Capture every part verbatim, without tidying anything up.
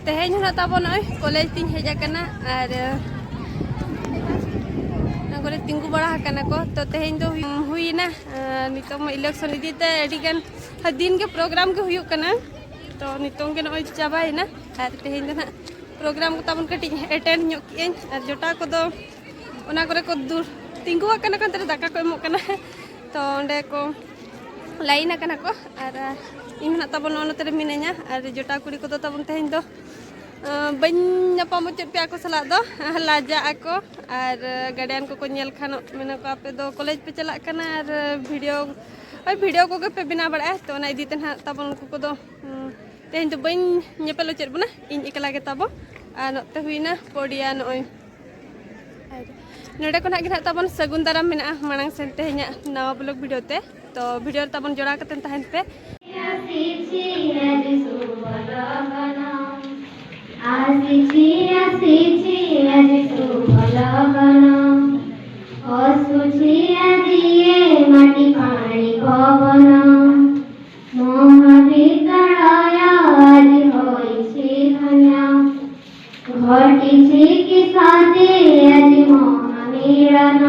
ᱛᱮᱦᱮᱧ ᱦᱚᱸ ᱛᱟᱵᱚ ᱱᱚᱜᱼᱚᱭ ᱠᱚᱞᱮᱡᱽ ᱛᱤᱧ ᱦᱮᱡ ᱟᱠᱟᱱᱟ ᱟᱨ, ᱚᱱᱟ ᱠᱚᱨᱮ ᱛᱤᱸᱜᱩ ᱵᱟᱲᱟ ᱟᱠᱟᱱᱟ ᱠᱚ᱾ ᱛᱚ ᱛᱮᱦᱮᱧ ᱫᱚ ᱦᱩᱭ-, ᱦᱩᱭᱮᱱᱟ, ᱟᱨ ᱱᱤᱛᱚᱜ ᱢᱟ ᱤᱞᱮᱠᱥᱚᱱ ᱤᱫᱤ ᱛᱮ ᱟᱹᱰᱤ ᱜᱟᱱ ᱫᱤᱱ ᱜᱮ ᱯᱨᱳᱜᱨᱟᱢ ᱜᱮ ᱦᱩᱭᱩᱜ ᱠᱟᱱᱟ᱾ ᱛᱚ ᱱᱤᱛᱚᱝ ᱜᱮ ᱱᱚᱜᱼᱚᱭ ᱪᱟᱵᱟᱭᱮᱱᱟ ᱟᱨ ᱛᱮᱦᱮᱧ ᱫᱚ ᱱᱟᱦᱟᱜ ᱯᱨᱳᱜᱨᱟᱢ ᱠᱚ ᱛᱟᱵᱚᱱ ᱠᱟᱹᱴᱤᱡ ᱮᱴᱮᱱᱰ ᱧᱚᱜ ᱠᱮᱜᱼᱟᱹᱧ ᱟᱨ ᱡᱚᱴᱟᱣ ᱠᱚᱫᱚ ᱚᱱᱟ ᱠᱚᱨᱮ ᱠᱚ ᱫᱩ-, ᱛᱤᱸᱜᱩ ᱟᱠᱟᱱᱟ ᱠᱚ, ᱚᱱᱛᱮ ᱨᱮ ᱫᱟᱠᱟ ᱠᱚ ᱮᱢᱚᱜ ᱠᱟᱱᱟ᱾ ᱛᱚ ᱚᱸᱰᱮ ᱠᱚ ᱞᱟᱭᱤᱱ ᱟᱠᱟᱱᱟ ᱠᱚ ᱟᱨ ᱤᱧ ᱦᱚᱸ ᱱᱟᱜ ᱛᱟᱵᱚᱱ ᱱᱚᱜᱼᱚ ᱱᱚᱛᱮ ᱨᱮ ᱢᱤᱱᱟᱹᱧᱟ ᱟᱨ ᱡᱚᱴᱟᱣ ᱠᱩᱲᱤ ᱠᱚᱫᱚ ᱛᱟᱵᱚᱱ ᱛᱮᱦᱮᱧ ᱫᱚ ᱟᱸ, ᱵᱟᱹᱧ ᱧᱟᱯᱟᱢ ᱦᱚᱪᱚᱭᱮᱫ ᱯᱮᱭᱟ ᱟᱠᱚ ᱥᱟᱞᱟᱜ ᱫᱚ, ᱞᱟᱡᱟᱜ ᱟᱠᱚ᱾ ᱟᱨ ᱜᱟᱨᱰᱤᱭᱟᱱ ᱠᱚᱠᱚ ᱧᱮᱞ ᱠᱷᱟᱱ ᱢᱮᱱᱟ ᱠᱚ, "ᱟᱯᱮ ᱫᱚ ᱠᱚᱞᱮᱡᱽ ᱯᱮ ᱪᱟᱞᱟᱜ ᱠᱟᱱᱟ ᱟᱨ ᱵᱷᱤᱰᱤᱭᱳ, ᱳᱭ ᱵᱷᱤᱰᱤᱭᱳ ᱠᱚᱜᱮ ᱯᱮ ᱵᱮᱱᱟᱣ ᱵᱟᱲᱟᱜᱼᱟ?" ᱛᱚ ᱚᱱᱟ ᱤᱫᱤ ᱛᱮ ᱱᱟᱦᱟᱜ ᱛᱟᱵᱚᱱ ᱩᱱᱠᱩ ᱠᱚᱫᱚ, ᱩᱸ, ᱛᱮᱦᱮᱧ ᱫᱚ ᱵᱟᱹᱧ ᱧᱮᱯᱮᱞ ᱦᱚᱪᱚᱭᱮᱫ ᱵᱚᱱᱟ, ᱤᱧ ᱮᱠᱞᱟ ᱜᱮ ᱛᱟᱵᱚ᱾ ᱟᱨ ᱱᱚᱛᱮ ᱦᱩᱭᱱᱟ ᱯᱚᱰᱤᱭᱟ ᱱᱚᱜᱼᱚᱭ᱾ ᱟᱨ ᱱᱚᱰᱮ ᱠᱷᱚᱱᱟᱜ ᱜᱮ ᱱᱟᱦᱟᱜ ᱛᱟᱵᱚᱱ ᱥᱟᱹᱜᱩᱱ ᱫᱟᱨᱟᱢ ᱢᱮᱱᱟᱜᱼᱟ ᱢᱟᱲᱟᱝ ᱥᱮᱱ ᱛᱮᱦᱮᱧᱟᱜ ᱱᱟᱣᱟ ᱵᱞᱚᱜ ᱵᱷᱤᱰᱤᱭᱳ ᱛᱮ᱾ ᱛᱚ ᱵᱷᱤᱰᱤᱭᱳ ᱨᱮ ᱛᱟᱵᱚᱱ ᱡᱚᱲᱟᱣ ᱠᱟᱛᱮ ᱛᱟᱦᱮᱱ ᱯᱮ᱾ ᱟᱥᱤᱪᱷᱤ ᱟᱡᱤ ᱥᱩᱵᱷ ᱞᱚᱜᱱᱚ, ᱟᱥᱤᱪᱷᱤ, ᱟᱥᱤᱪᱷᱤ ᱟᱡᱤ ᱥᱩᱵᱷ ᱞᱚᱜᱱᱚ, ᱚᱥᱩᱪᱷᱤ ᱟᱡᱤ ᱮ ᱢᱟᱴᱤ ᱯᱟᱬᱤ ᱯᱚᱵᱚᱱ, ମହାବିଦ୍ୟାଳୟ ଆଜି ହୋଇଛି ଧନ୍ୟ। ଘଟିଛି କି ଶାନ୍ତି ଆଜି ମହାମିଳନ।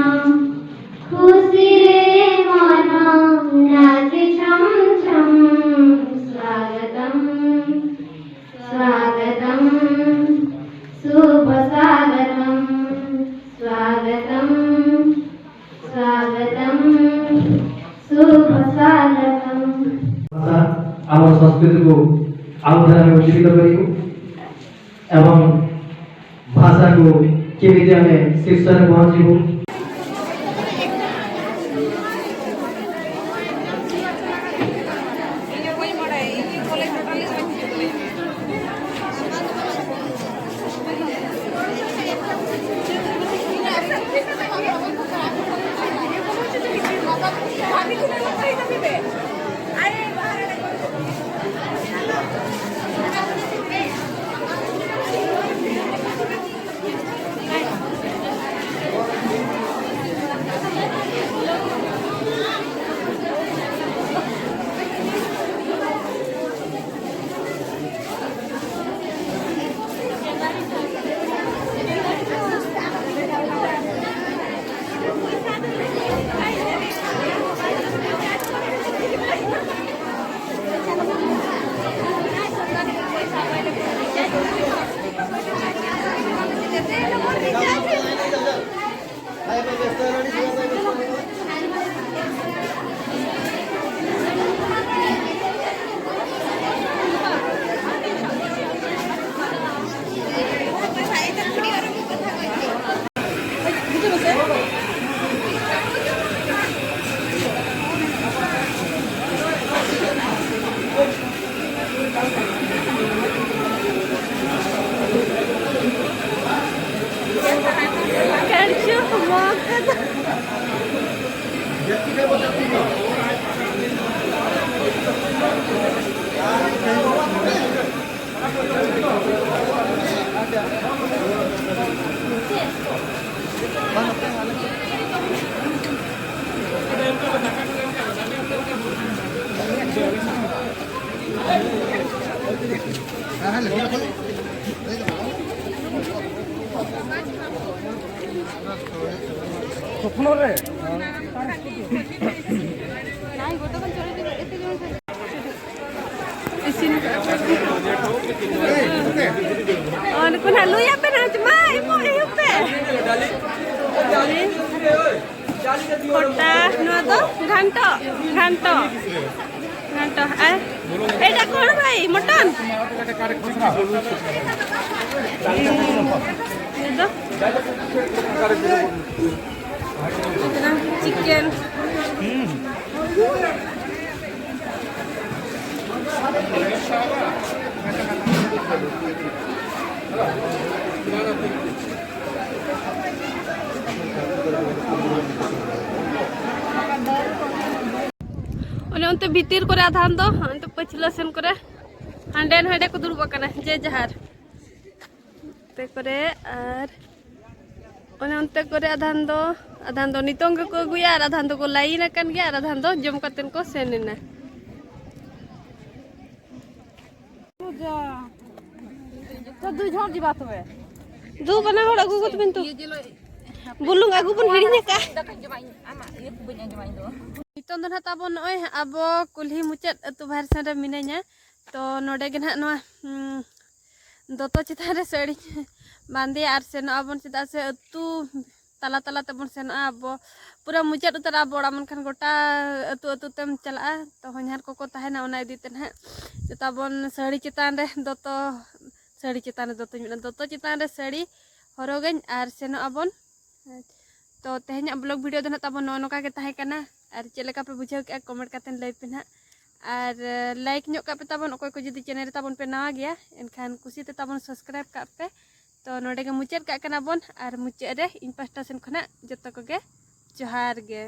ଖୁସିରେ ମନ ନାଚେ ଛମ ଛମ। ସ୍ୱାଗତମ, ସ୍ୱାଗତମ, ଶୁଭ ସ୍ୱାଗତମ। ସ୍ୱାଗତମ, ସ୍ୱାଗତମ, ଶୁଭ ସ୍ୱାଗତମ। ଭାଷା, ଆମ ସଂସ୍କୃତିକୁ ଆଉ ଥରେ ଆମେ ଉଜ୍ଜୀବିତ କରିବୁ ଏବଂ ଭାଷାକୁ କେମିତି ଆମେ ଶୀର୍ଷରେ ପହଞ୍ଚିବୁ। ᱤᱥᱤᱱ ᱠᱟᱜᱼᱟ ᱯᱮ᱾ ᱚ, ᱱᱩᱠᱩ ᱱᱟᱦᱟᱜ ᱞᱩᱭᱟᱯᱮ ᱱᱟᱦᱟᱜ, ᱢᱟ, ᱮᱢᱚᱜ ᱦᱩᱭᱩᱜ ᱯᱮ᱾ ᱠᱷᱚᱴᱟ, ᱱᱚᱣᱟ ᱫᱚ ᱜᱷᱟᱱᱴᱚ, ᱜᱷᱟᱱᱴᱚ, ᱜᱷᱟᱱᱴᱚ᱾ ᱟᱨ ᱮᱴᱟᱜ ᱠᱚ ᱦᱚᱲ ᱵᱷᱟᱭ, ᱢᱚᱴᱚᱱ᱾ ᱱᱤᱭᱟᱹ ᱫᱚ ᱪᱤᱠᱮᱱ᱾ ᱚᱱᱮ ᱚᱱᱛᱮ ᱵᱷᱤᱛᱤᱨ ᱠᱚᱨᱮ ᱟᱫᱷᱟᱱ ᱫᱚ, ᱚᱱᱛᱮ ᱯᱟᱹᱪᱷᱞᱟᱹ ᱥᱮᱱ ᱠᱚᱨᱮ ᱦᱟᱸᱰᱮ ᱱᱟᱰᱮ ᱠᱚ ᱫᱩᱲᱩᱵ ᱟᱠᱟᱱᱟ, ᱡᱮ ᱡᱟᱦᱟᱨ᱾ ᱚᱱᱛᱮ ᱠᱚᱨᱮ ᱟᱨ ᱚᱱᱮ ᱚᱱᱛᱮ ᱠᱚᱨᱮ ᱟᱫᱷᱟᱱ ᱫᱚ, ᱟᱫᱷᱟᱱ ᱫᱚ ᱱᱤᱛᱚᱝ ᱜᱮᱠᱚ ᱟᱹᱜᱩᱭᱟ ᱟᱨ ᱟᱫᱷᱟᱱ ᱫᱚᱠᱚ ᱞᱟᱭᱤᱱ ᱟᱠᱟᱱ ᱜᱮᱭᱟ ᱟᱨ ᱟᱫᱷᱟᱱ ᱫᱚ ᱡᱚᱢ ᱠᱟᱛᱮ ᱠᱚ ᱥᱮᱱ ᱮᱱᱟ᱾ ᱛᱚ ᱫᱩ ᱡᱷᱚᱲ ᱡᱤᱵᱟ ᱛᱚᱵᱮ᱾ ᱫᱩ ᱵᱟᱱᱟ ᱦᱚᱲ ᱟᱹᱜᱩ ᱜᱚᱫ ᱵᱮᱱ ᱛᱚ᱾ ᱵᱩᱞᱩᱝ ᱟᱹᱜᱩ ᱵᱚᱱ ᱦᱤᱲᱤᱧ ᱟᱠᱟᱫᱼᱟ᱾ ᱱᱤᱛᱚᱝ ᱫᱚ ᱱᱟᱦᱟᱜ ᱛᱟᱵᱚᱱ ᱱᱚᱜᱼᱚᱭ ᱟᱵᱚ ᱠᱩᱞᱦᱤ ᱢᱩᱪᱟᱹᱫ ᱟᱹᱛᱩ ᱵᱟᱦᱮᱨ ᱥᱮᱱ ᱨᱮ ᱢᱤᱱᱟᱹᱧᱟ᱾ ᱛᱚ ᱱᱚᱰᱮ ᱜᱮ ᱱᱟᱦᱟᱜ ᱱᱚᱣᱟ, ᱦᱩᱸ, ᱫᱚᱛᱚ ᱪᱮᱛᱟᱱ ᱨᱮ ᱥᱟᱹᱲᱤᱧ ᱵᱟᱸᱫᱮᱭᱟ ᱟᱨ ᱥᱮᱱᱚᱜ ᱟᱵᱚᱱ, ᱪᱮᱫᱟᱜ ᱥᱮ ᱟᱹᱛᱩ ᱛᱟᱞᱟ ᱛᱟᱞᱟ ᱛᱮᱵᱚᱱ ᱥᱮᱱᱚᱜᱼᱟ᱾ ᱟᱵᱚ ᱯᱩᱨᱟᱹ ᱢᱩᱪᱟᱹᱫ ᱩᱛᱟᱹᱨ ᱟᱵᱚ ᱚᱲᱟᱜ, ᱢᱮᱱᱠᱷᱟᱱ ᱜᱚᱴᱟ ᱟᱹᱛᱩ ᱟᱹᱛᱩ ᱛᱮᱢ ᱪᱟᱞᱟᱜᱼᱟ᱾ ᱛᱚ ᱦᱚᱧᱦᱟᱨ ᱠᱚᱠᱚ ᱛᱟᱦᱮᱱᱟ, ᱚᱱᱟ ᱤᱫᱤ ᱛᱮ ᱱᱟᱦᱟᱜ ᱡᱚᱛᱚ ᱟᱵᱚᱱ ᱥᱟᱹᱲᱤ ᱪᱮᱛᱟᱱ ᱨᱮ ᱫᱚᱛᱚ, ᱥᱟᱹᱲᱤ ᱪᱮᱛᱟᱱ ᱨᱮ ᱫᱚᱛᱚᱧ ᱢᱮᱱᱟ, ᱫᱚᱛᱚ ᱪᱮᱛᱟᱱ ᱨᱮ ᱥᱟᱹᱲᱤ ᱦᱚᱨᱚᱜᱟᱹᱧ ᱟᱨ ᱥᱮᱱᱚᱜ ᱟᱵᱚᱱ᱾ ᱛᱚ ᱛᱮᱦᱮᱧᱟᱜ vlog video ᱫᱚ ᱱᱟᱦᱟᱜ ᱛᱟᱵᱚᱱ ᱱᱚᱜᱼᱚ ᱱᱚᱝᱠᱟ ᱜᱮ ᱛᱟᱦᱮᱸ ᱠᱟᱱᱟ᱾ ᱟᱨ ᱪᱮᱫ ᱞᱮᱠᱟ ᱯᱮ ᱵᱩᱡᱷᱟᱹᱣ ᱠᱮᱜᱼᱟ, comment ᱠᱟᱛᱮ ᱞᱟᱹᱭ ᱯᱮ ᱱᱟᱦᱟᱜ᱾ ᱟᱨ, ᱮ, like ᱧᱚᱜ ᱠᱟᱜ ᱯᱮ ᱛᱟᱵᱚᱱ, ᱚᱠᱚᱭ ᱠᱚ ᱡᱩᱫᱤ channel ᱨᱮ ᱛᱟᱵᱚᱱ ᱯᱮ ᱱᱟᱣᱟ ᱜᱮᱭᱟ, ᱮᱱᱠᱷᱟᱱ ᱠᱩᱥᱤ ᱛᱮ ᱛᱟᱵᱚᱱ subscribe ᱠᱟᱜ ᱯᱮ᱾ ᱛᱚ ᱱᱚᱰᱮ ᱜᱮ ᱢᱩᱪᱟᱹᱫ ᱠᱟᱜ ᱠᱟᱱᱟ ᱵᱚᱱ, ᱟᱨ ᱢᱩᱪᱟᱹᱫ ᱨᱮ ᱤᱧ ᱯᱟᱦᱴᱟ ᱥᱮᱱ ᱠᱷᱚᱱᱟᱜ ᱡᱚᱛᱚ ᱠᱚᱜᱮ ᱡᱚᱦᱟᱨ ᱜᱮ᱾